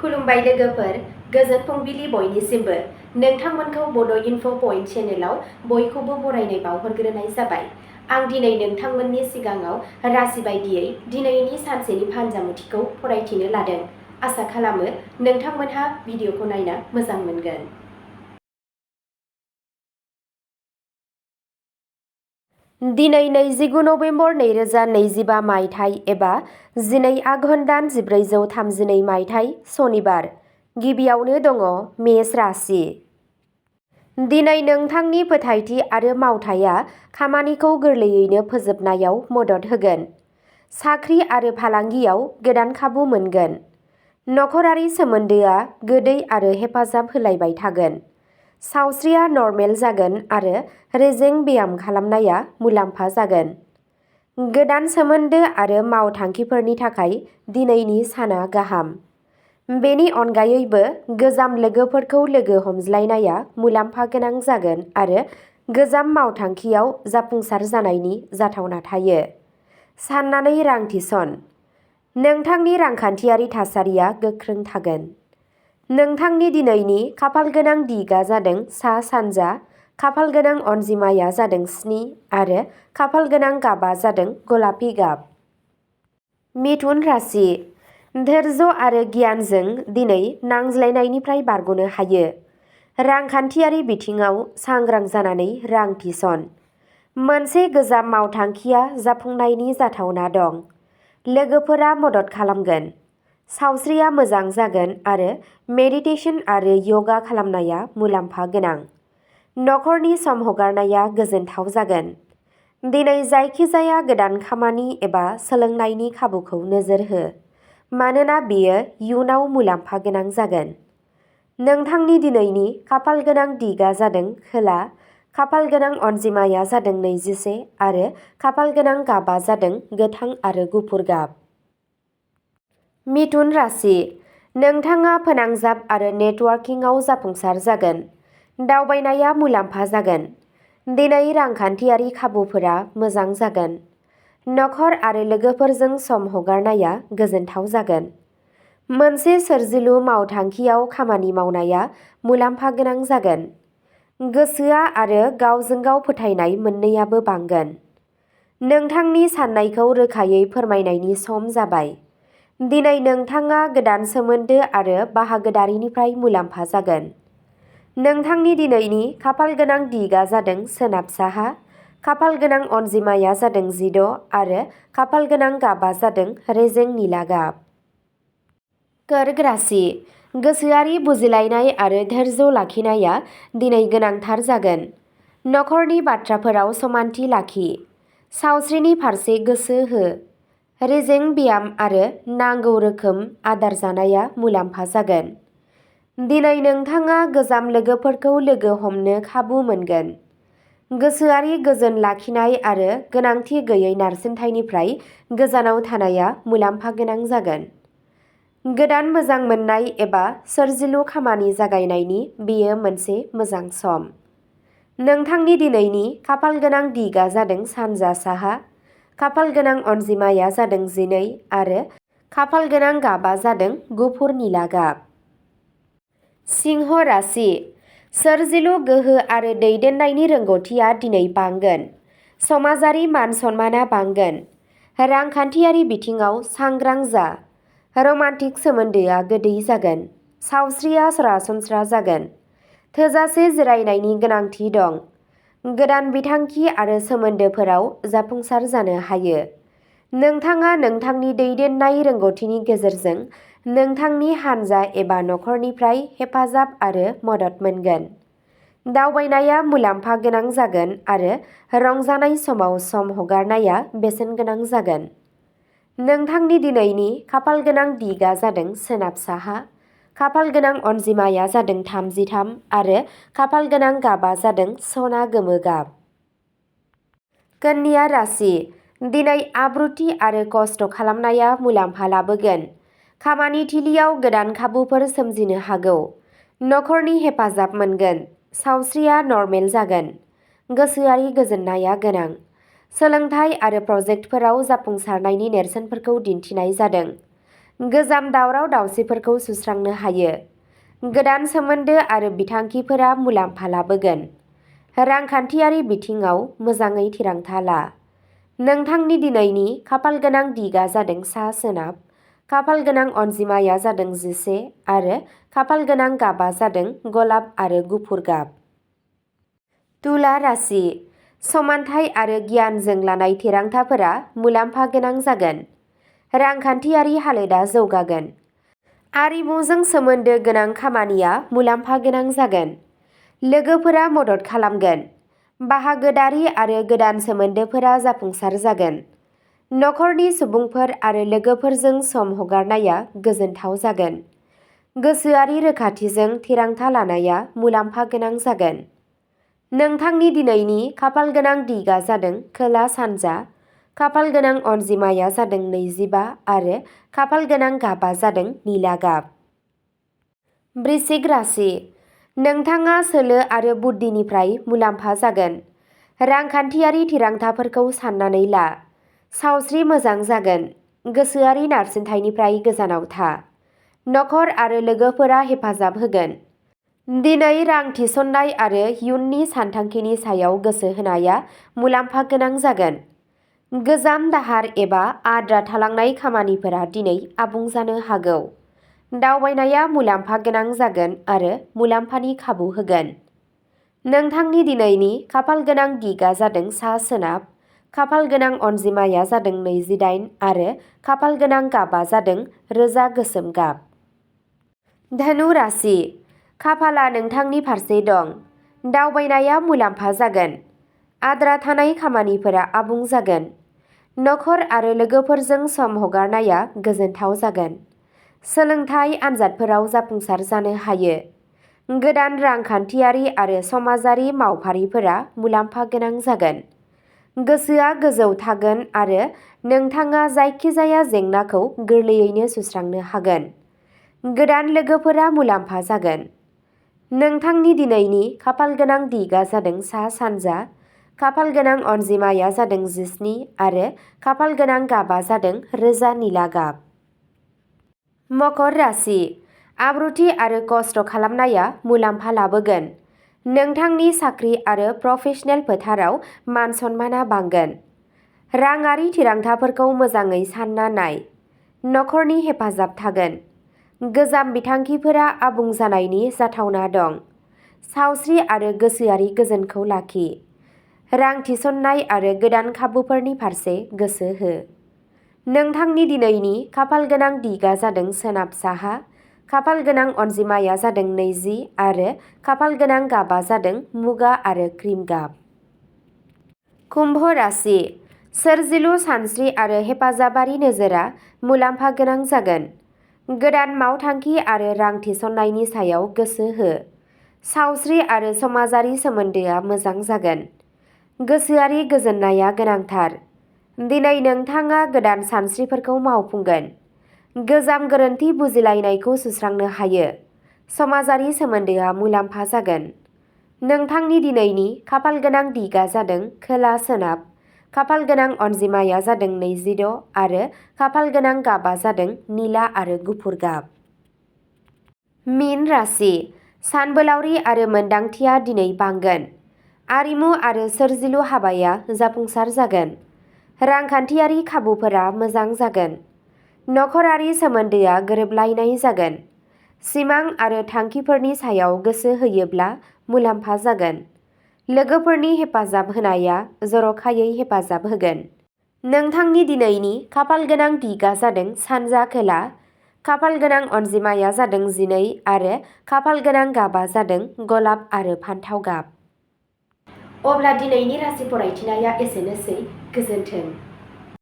खुलुमबाय लोगोफोर, गोजोन फुंबिलि बयनिसिमबो। नोंथांमोनखौ बड' इनफ' पइन्ट चेनेलाव बयखौबो बरायनाय बावहरग्रोनाय जाबाय। आं दिनै नोंथांमोननि सिगाङाव राशि बायदियै दिनैनि सानसेनि फानजामुथिखौ फरायथिनो लादों। आसा खालामो नोंथांमोनहा भिडिअखौ नायना मोजां मोनगोन। दिनै 29 नभेम्बर 2025 मायथाइ एबा 12 आघोन दान 1432 मायथाइ सनिबार। गिबियावनो दङ मेष राशि। दिनै नोंथांनि फोथायथि आरो मावथाया खामानिखौ गोरलैयैनो फोजोबनायाव मदद होगोन। साख्रि आरो फालांगियाव गोदान खाबु मोनगोन। नखरारि सोमोन्दोआ गोदै आरो हेफाजाब होलायबाय थागोन। सावस्रिया नर्मेल जागोन आरो रेजें ब्याम खालामनाया मुलाम्फा जागोन। गोदान सोमोन्दो आरो मावथांखिफोरनि थाखाय दिनैनि साना गाहाम। बेनि अनगायैबो गोजाम लोगोफोरखौ लोगो हमज्लायनाया मुलाम्फा गोनां जागोन आरो गोजाम मावथांखियाव जाफुंसार जानायनि जाथावना थायो। साननानै रां थिसन। नोंथांनि रांखान्थियारि थासारिया गोख्रों थागोन। नोंथांनि दिनैनि खाफालगोनां दिगआ जादों सा-सानजा, खाफालगोनां अनजिमाया जादों 7 आरो खाफालगोनां गाबा जादों गलापि गाब। मिथुन राशि। धैर्य आरो गियानजों दिनै नांज्लायनायनिफ्राय बारग'नो हायो। रांखान्थियारि बिथिङाव सांग्रां जानानै रां थिसन। मोनसे गोजाम मावथांखिया जाफुंनायनि जाथावना दं। लोगोफोरा मदद खालामगोन। सावस्रिया मोजां जागोन आरो मेडिटेशन आरो यगा खालामनाया मुलाम्फा गोनां। नखरनि सम हगारनाया गोजोनथाव जागोन। दिनै जायखिजाया गोदान खामानि एबा सोलोंनायनि खाबुखौ नोजोर हो, मानोना बेयो इयुनाव मुलाम्फा गोनां जागोन। नोंथांनि दिनैनि खाफालगोनां दिगआ जादों खोला, खाफालगोनां अनजिमाया जादों 21 आरो खाफालगोनां गाबा जादों गोथां आरो गुफुर गाब। मिथुन राशि। नोंथाङा फोनांजाब आरो नेटवर्किंआव जाफुंसार जागोन। दावबायनाया मुलाम्फा जागोन। दिनै रांखान्थियारि खाबुफोरा मोजां जागोन। नखर आरो लोगोफोरजों सम हगारनाया गोजोनथाव जागोन। मोनसे सोरजिलु मावथांखियाव खामानि मावनाया मुलाम्फा गोनां जागोन। गोसोआ आरो गावजों गाव फोथायनाय मोननैयाबो बांगोन। नोंथांनि साननायखौ रोखायै फोरमायनायनि सम जाबाय। दिनै नोंथाङा गोदान सोमोन्दो आरो बाहागोदारिनिफ्राय मुलाम्फा जागोन। नोंथांनि दिनैनि खाफालगोनां दिगआ जादों सोनाब-साहा, खाफालगोनां अनजिमाया जादों 16 आरो खाफालगोनां गाबा जादों रेजें निला गाब। कर्क राशि। गोसोआरि बुजिलायनाय आरो धैर्य लाखिनाया दिनै गोनांथार जागोन। नखरनि बाथ्राफोराव समानथि लाखि। सावस्रिनि फारसे गोसो हो। रेजें ब्याम आरो नांगौ रोखोम आदार जानाया मुलाम्फा जागोन। दिनै नोंथाङा गोजाम लोगोफोरखौ लोगो हमनो खाबु मोनगोन। गोसोआरि गोजोन लाखिनाय आरो गोनांथि गैयै नारसिनथायनिफ्राय गोजानाव थानाया मुलाम्फा गोनां जागोन। गोदान मोजां मोननाय एबा सोरजिलु खामानि जागायनायनि बेयो मोनसे मोजां सम। नोंथांनि दिनैनि खाफालगोनां दिगआ जादों सानजा-साहा, खाफालगोनां अनजिमाया जादों 12 आरो खाफालगोनां गाबा जादों गुफुर निला गाब। सिंह राशि। सोरजिलु गोहो आरो दैदेननायनि रोंग'थिया दिनै बांगोन। समाजारि मान-सन्मानआ बांगोन। रांखान्थियारि बिथिङाव सांग्रां जा। रमान्टिक सोमोन्दोआ गोदै जागोन। सावस्रिया सरासनस्रा जागोन। थोजासे जिरायनायनि गोनांथि दं। गोदान बिथांखि आरो सोमोन्दोफोराव जाफुंसार जानो हायो। नोंथाङा नोंथांनि दैदेननाय रोंग'थिनि गेजेरजों नोंथांनि हानजा एबा नखरनिफ्राय हेफाजाब आरो मदद मोनगोन। दावबायनाया मुलाम्फा गोनां जागोन आरो रंजानाय समाव सम हगारनाया बेसेनगोनां जागोन। नोंथांनि दिनैनि खाफालगोनां दिगआ जादों सोनाब-साहा, खाफालगोनां अनजिमाया जादों 33 आरो खाफालगोनां गाबा जादों सना गोमो गाब। कन्या राशि। दिनै आब्रुथि आरो खस्थ' खालामनाया मुलाम्फा लाबोगोन। खामानि थिलियाव गोदान खाबुफोर सोमजिनो हागौ। नखरनि हेफाजाब मोनगोन। सावस्रिया नर्मेल जागोन। गोसोआरि गोजोननाया गोनां। सोलोंथाइ आरो प्रजेक्टफोराव जाफुंसारनायनि नेरसोनफोरखौ दिन्थिनाय जादों। गोजाम दावराव दावसिफोरखौ सुस्रांनो हायो। गोदान सोमोन्दो आरो बिथांखिफोरा मुलाम्फा लाबोगोन। रांखान्थियारि बिथिङाव मोजाङै थिरांथा ला। नोंथांनि दिनैनि खाफालगोनां दिगा जादों सा-सोनाब, खाफालगोनां अनजिमाया जादों 11 आरो खाफालगोनां गाबा जादों गलाब आरो गुफुर गाब। तुला राशि। समानथाय आरो गियानजों लानाय थिरांथाफोरा मुलाम्फा गोनां जागोन। रांखान्थियारि हालोदा जौगागोन। आरिमुजों सोमोन्दो गोनां खामानिया मुलाम्फा गोनां जागोन। लोगोफोरा मदद खालामगोन। बाहागोदारि आरो गोदान सोमोन्दोफोरा जाफुंसार जागोन। नखरनि सुबुंफोर आरो लोगोफोरजों सम हगारनाया गोजोनथाव जागोन। गोसोआरि रोखाथिजों थिरांथा लानाया मुलाम्फा गोनां जागोन। नोंथांनि दिनैनि खाफालगोनां दिगा जादों खोला-सानजा, खाफालगोनां अनजिमाया जादों 25 आरो खाफालगोनां गाबा जादों निला गाब। वृश्चिक राशि। नोंथाङा सोलो आरो बुद्धिनिफ्राय मुलाम्फा जागोन। रांखान्थियारि थिरांथाफोरखौ साननानै ला। सावस्रि मोजां जागोन। गोसोआरि नारसिनथायनिफ्राय गोजानाव था। नखर आरो लोगोफोरा हेफाजाब होगोन। दिनै रां थिसननाय आरो इयुननि सानथांखिनि सायाव गोसो होनाया मुलाम्फा गोनां जागोन। गोजाम दाहार एबा आद्रा थालांनाय खामानिफोरा दिनै आबुं जानो हागौ। दावबायनाया मुलाम्फा गोनां जागोन आरो मुलाम्फानि खाबु होगोन। नोंथांनि दिनैनि खाफालगोनां दिगा जादों सा-सोनाब, खाफालगोनां अनजिमाया जादों 28 आरो खाफालगोनां गाबा जादों रोजा गोसोम गाब। धनु राशि। खाफालआ नोंथांनि फारसे दं। दावबायनाया मुलाम्फा जागोन। आद्रा थानाय खामानिफोरा आबुं जागोन। नखर आरो लोगोफोरजों सम हगारनाया गोजोनथाव जागोन। सोलोंथाइ आनजादफोराव जाफुंसार जानो हायो। गोदान रांखान्थियारि आरो समाजारि मावफारिफोरा मुलाम्फा गोनां जागोन। गोसोआ गोजौ थागोन आरो नोंथाङा जायखिजाया जेंनाखौ गोरलैयैनो सुस्रांनो हागोन। गोदान लोगोफोरा मुलाम्फा जागोन। नोंथांनि दिनैनि खाफालगोनां दिगा जादों सा-सानजा, खाफालगोनां अनजिमाया जादों 17 आरो खाफालगोनां गाबा जादों रोजा निला गाब। मकर राशि। आब्रुथि आरो खस्थ' खालामनाया मुलाम्फा लाबोगोन। नोंथांनि साख्रि आरो प्रफेशनेल फोथाराव मान-सन्माना बांगोन। राङारि थिरांथाफोरखौ मोजाङै सानना नाय। नखरनि हेफाजाब थागोन। गोजाम बिथांखिफोरा आबुं जानायनि जाथावना दं। सावस्रि आरो गोसोआरि गोजोनखौ लाखि। रां थिसननाय आरो गोदान खाबुफोरनि फारसे गोसो हो। नोंथांनि दिनैनि खाफालगोनां दिगा जादों सोनाब-साहा, खाफालगोनां अनजिमाया जादों 20 आरो खाफालगोनां गाबा जादों मुगा आरो क्रिम गाब। कुम्भ राशि। सोरजिलु सानस्रि आरो हेफाजाबारि नोजोरा मुलाम्फा गोनां जागोन। गोदान मावथांखि आरो रां थिसननायनि सायाव गोसो हो। सावस्रि आरो समाजारि सोमोन्दोआ मोजां जागोन। गोसोआरि गोजोननाया गोनांथार। दिनै नोंथाङा गोदान सानस्रिफोरखौ मावफुंगोन। गोजाम गोरोन्थि बुजिलायनायखौ सुस्रांनो हायो। समाजारि सोमोन्दोआ मुलाम्फा जागोन। नोंथांनि दिनैनि खाफालगोनां दिगा जादों खोला-सोनाब, खाफालगोनां अनजिमाया जादों 26 आरो खाफालगोनां गाबा जादों निला आरो गुफुर गाब। मीन राशि। सानबोलावरि आरो मोनदांथिया दिनै बांगोन। आरिमु आरो सोरजिलु हाबाया जाफुंसार जागोन। रांखान्थियारि खाबुफोरा मोजां जागोन। नखरारि सोमोन्दोआ गोरोबलायनाय जागोन। सिमां आरो थांखिफोरनि सायाव गोसो होयोब्ला मुलाम्फा जागोन। लोगोफोरनि हेफाजाब होनाया जर'खायै हेफाजाब होगोन। नोंथांनि दिनैनि खाफालगोनां दिगा जादों सानजा-खोला, खाफालगोनां अनजिमाया जादों 12 आरो खाफालगोनां गाबा जादों गलाब आरो फान्थाव गाब। अब्ला दिनैनि राशि फरायथिनाया एसेनोसै। गोजोन्थों।